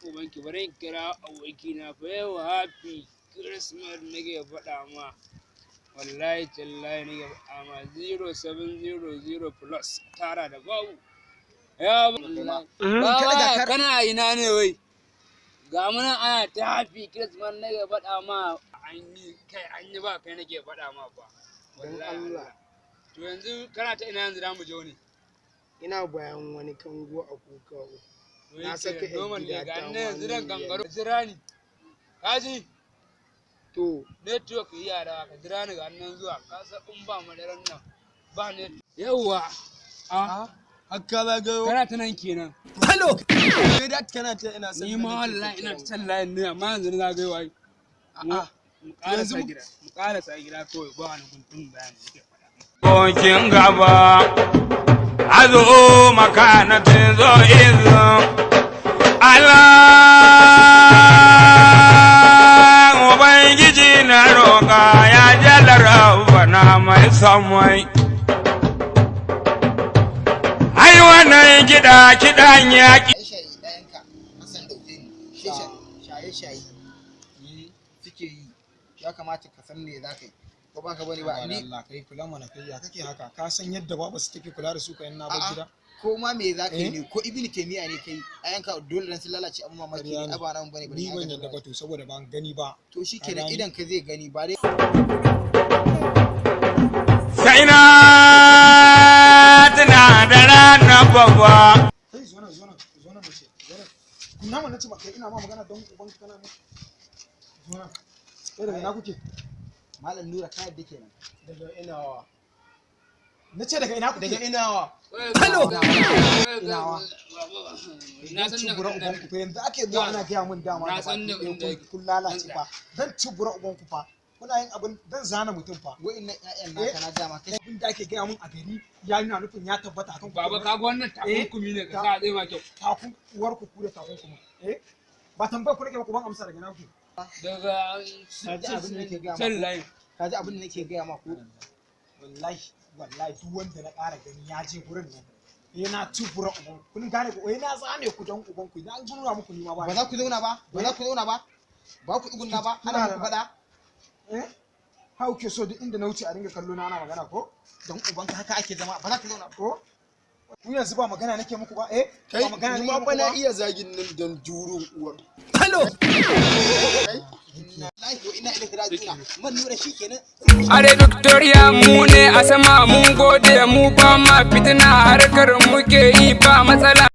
Ubanki, bari in kira abokina fa. Yau happy Christmas nake faɗa ma. Wallahi tallahi nake faɗa ma, 0700 plus tara da babu. Ya baba, kana ina ne wai? Ga mu nan ana ta happy Christmas nake faɗa ma. An yi kai, an yi ba kai nake faɗa ma fa. Don Wallahi Allah. To yanzu kana ta ina yanzu? Da mu je ne. Ina bayan wani kango a kuka. Na saka 'yar normal ne gida ga ta nan yanzu dan ma gangaro. Jira ni. Kaji? To. Network yi yara, ka jira ni, ga nan zuwa. Ka san in ba madaran nan ba net. Yawwa. A Hakka zagayo. kana ta nan kenan. Hello. Kai da kana ta ina son Ni ma wallahi ina ta can layin ne, amma yanzu na zagayo ai. A'a. Mu karasa Yanzu gida. Mu karasa gida kawai, ba wani guntun bayani nake faɗa. Abokin gaba, azo makanatin zo izo, Allah Ubangiji na roƙa ya jalar bana mai samai. Ai wannan kiɗa kiɗan yaƙi. Shaye-shaye ɗayanka Hassan da Usaini shaye-shaye suke yi. Ya kamata ka san me za ka yi, ko ba ka bane ba ni? Allah, kai kula mana. Kai ya kake haka? Ka san yadda baba su take kula da su kayan na bar A'a, gida. ko ma me za ka yi Eh? ne, ko Ibn Taymiya ne kai, ɗayanka dole dan sun lalace abin mamaki Ƙarya ne. ne. Ba nan bane ba. Ni ban yadda ba, to saboda ban gani ba. To shikenan. Ka gane? Idan ka zai gani ba dai. Sai na tuna da ranar babba. Kai, zo nan, zo nan, zo nan mace, zo nan. Kunna mana, nace ma kai, ina ma magana don uban kana mu. Zo nan. Kai, daga ina kuke? Malam Nura, ka yadda kenan? Daga inawa. Nace daga ina kuke? Daga inawa. Hello. Inawa. Na Zan san ci da bura uban ku fa. Yanzu ake zuwa ana gaya min dama Na da san baki da ɗaya inda kun lalace fa. Zan ci bura uban ku fa. Kuna yin abin zan zana mutum fa. Wa'innan ƴaƴan naka na dama kai. Abin da ake gaya min a gari ya nuna nufin ya tabbata akan ku. Baba, ka ga wannan takunkumi ne ka sa zai ma kyau. Takun uwar ku, ku da takunkumi. Eh? Ba tambayar ku nake ba, ku ban amsa, daga ina kuke? Daga Ka ji abin da nake gaya ma can ko? layin. Ka ji abin da nake gaya ma ko? Wallahi wallahi, duk wanda na ƙara gani ya je gurin nan, eh, na ci bura uban ku. Kun gane ko? Eh, na zane ku don uban ku. Na nuna muku ni ma ba. Ba za ku zauna ba, ba za ku zauna ba, ba ku tsugunna ba, ana muku faɗa. Eh, how ke so duk inda na wuce a dinga kallo na ana magana ko? Don ubanka, haka ake zama? Ba za ka zauna ba? Ko ku yanzu ba magana nake muku ba, eh? Kai, Ba magana ni nake ma muku fa na ba? iya zagin nan don jurun uwar. Hello. Wallahi wa ina ilaihi raji'una. Man Nura, shikenan. Are Victoria, mu ne a sama, mun gode, mu ba ma fitina, harkar muke yi ba matsala.